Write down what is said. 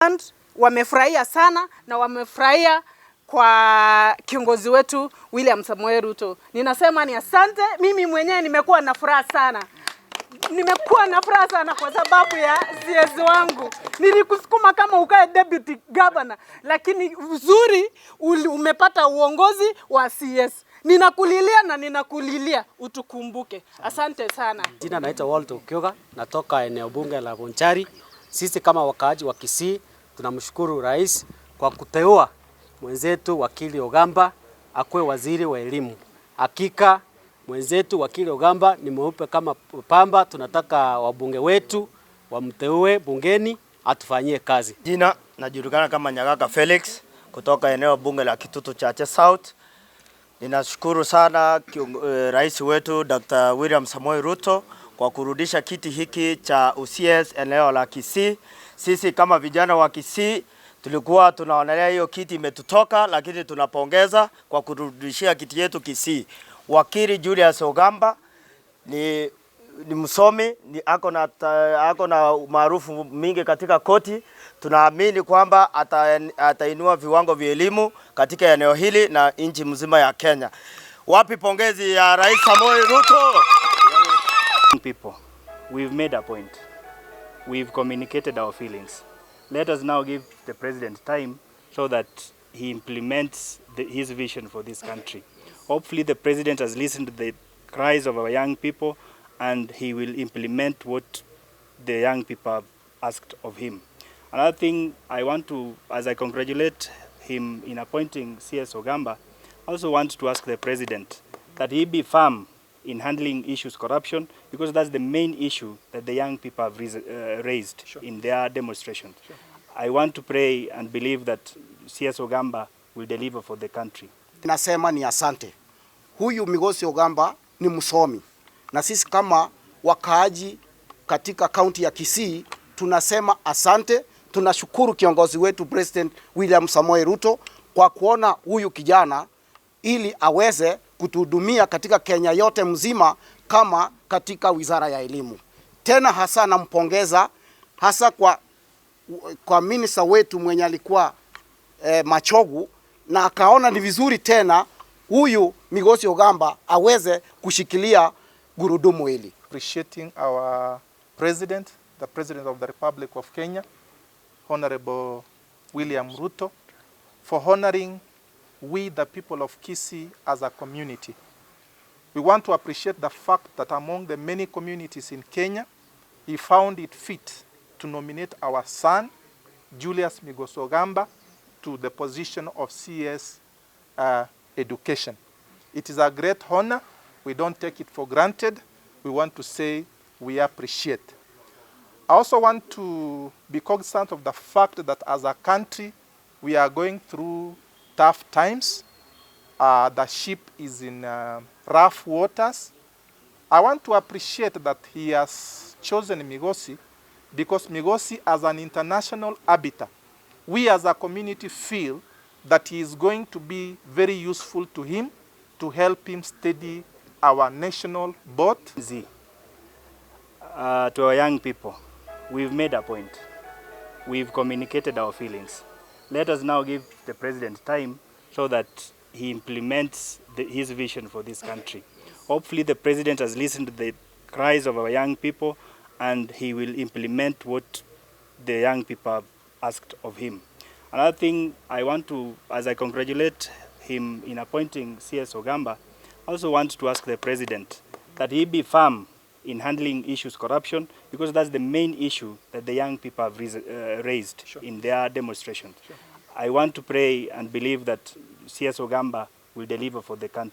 And wamefurahia sana na wamefurahia kwa kiongozi wetu William Samoei Ruto. Ninasema ni asante. Mimi mwenyewe nimekuwa na furaha sana, nimekuwa na furaha sana kwa sababu ya CS wangu. Nilikusukuma kama ukae deputy governor, lakini uzuri umepata uongozi wa CS. Ninakulilia na ninakulilia utukumbuke. Asante sana. Jina naitwa Walter Okyoga, natoka eneo bunge la Bonchari. Sisi kama wakaaji wa Kisii tunamshukuru rais kwa kuteua mwenzetu Wakili Ogamba akuwe waziri wa elimu. Hakika mwenzetu Wakili Ogamba ni mweupe kama pamba. Tunataka wabunge wetu wamteue bungeni atufanyie kazi. Jina najulikana kama Nyagaka Felix kutoka eneo bunge la Kitutu Chache South. Ninashukuru sana rais wetu Dr. William Samoei Ruto kwa kurudisha kiti hiki cha uCS eneo la Kisii. Sisi kama vijana wa Kisii tulikuwa tunaonelea hiyo kiti imetutoka, lakini tunapongeza kwa kurudishia kiti yetu Kisii. Wakili Julius Ogamba ni msomi ako na maarufu mingi katika koti. Tunaamini kwamba atainua viwango vya elimu katika eneo hili na nchi mzima ya Kenya. Wapi pongezi ya Rais Samoei Ruto? People, we've made a point. We've communicated our feelings. Let us now give the president time so that he implements his vision for this country. Hopefully, the president has listened to the cries of our young people and he will implement what the young people have asked of him. Another thing I want to, as I congratulate him in appointing CS Ogamba, I also want to ask the president that he be firm in handling issues corruption, because that's the main issue that the young people have raised in their demonstrations. I want to pray and believe that CS Ogamba will deliver for the country. Nasema ni asante. Huyu Migosi Ogamba ni msomi, na sisi kama wakaaji katika kaunti ya Kisii tunasema asante. Tunashukuru kiongozi wetu President William Samoei Ruto kwa kuona huyu kijana ili aweze kutuhudumia katika Kenya yote mzima kama katika wizara ya elimu. Tena hasa nampongeza hasa kwa minister wetu mwenye alikuwa Machogu na akaona ni vizuri tena huyu Migosi Ogamba aweze kushikilia gurudumu hili. Appreciating our president, the President of the Republic of Kenya, Honorable William Ruto, for honoring we, the people of Kisii, as a community. We want to appreciate the fact that among the many communities in Kenya, he found it fit to nominate our son, Julius Migosi Ogamba, to the position of CS Education. It is a great honor. We don't take it for granted. We want to say we appreciate. I also want to be cognizant of the fact that as a country, we are going through tough times. The ship is in rough waters. I want to appreciate that he has chosen Migosi because Migosi, as an international arbiter, we as a community feel that he is going to be very useful to him to help him steady our national boat. Z. To our young people, we've made a point. We've communicated our feelings. Let us now give the president time so that he implements his vision for this country. Hopefully, the president has listened to the cries of our young people and he will implement what the young people have asked of him. Another thing I want to, as I congratulate him in appointing CS Ogamba, I also want to ask the president that he be firm in handling issues corruption, because that's the main issue that the young people have raised in their demonstrations. I want to pray and believe that CS Ogamba will deliver for the country.